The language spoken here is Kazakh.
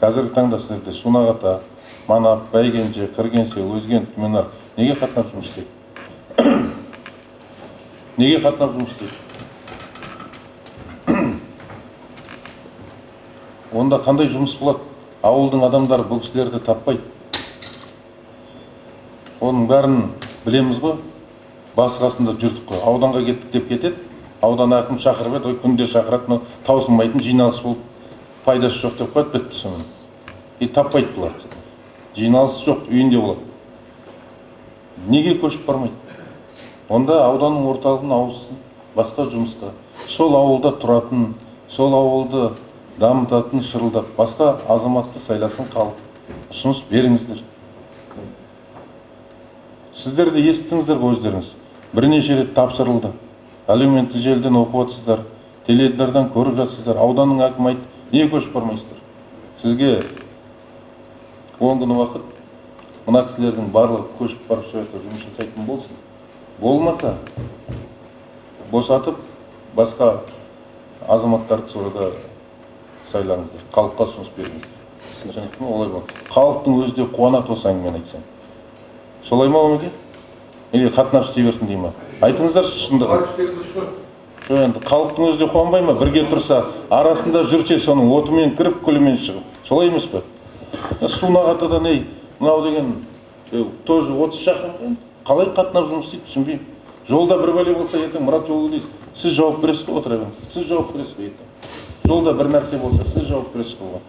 Қазіргі таңда сіздерде Сунақ-Ата, Манап, Бәйгенже, Қыргенше, Өзген, Түменар неге қатынап жұмыс істейді? Неге қатынап жұмыс істейді? Онда қандай жұмыс болады? Ауылдың адамдары бұл кісілерді таппайды. Оның бәрін білеміз ғой. Басы қасында жүрдік қой. Ауданға кеттік деп кетеді. Аудан әкім шақырып еді, ой күнде шақырады, но таусылмайтын жиналыс болып пайдасы жоқ деп қояды, бітті сонымен. И таппайды бұлар. Жиналыс жоқ, үйінде болады. Неге көшіп бармайды? Онда ауданның орталығына ауыссын, басқа жұмысқа. Сол ауылда тұратын, сол ауылды дамытатын шырылдап, басқа азаматты сайласын халық. Ұсыныс беріңіздер. Сіздер де естіңіздер ғой өздеріңіз. Бірнеше рет тапсырылды. Әлеуметтік желіден оқып отырсыздар, теледидардан көріп жатсыздар. Ауданның әкімі айтты, неге көшіп бармайсыздар? Сізге 10 күн уақыт, мына кісілердің барлығы көшіп барып сол жақта жұмыс жасайтын болсын. Болмаса, босатып, басқа азаматтарды сол жерде сайлаңыздар. Халыққа ұсыныс беріңіздер. Олай болады. Халықтың өзі де қуанады осы әңгімені айтсаң. Солай ма, Өмеке? Или қатынап істей берсін дей ма? Айтыңыздаршы шындығын. Жоқ, енді халықтың өзі де қуанбай ма? Бірге тұрса, арасында жүрсе, соның отымен кіріп, күлімен шығып. Солай емес пе? Сунақ-Атадан ей, мынау деген тоже 30 шақырым. Қалай қатынап жұмыс істейді, түсінбеймін. Жолда бір бәле болса, ертең Мұрат Жолгүлдиев, сіз жауап бересіз ғой, отыра беріңіз. Сіз жауап бересіз ғой ертең. Жолда бір нәрсе болса, сіз жауап бересіз ғой.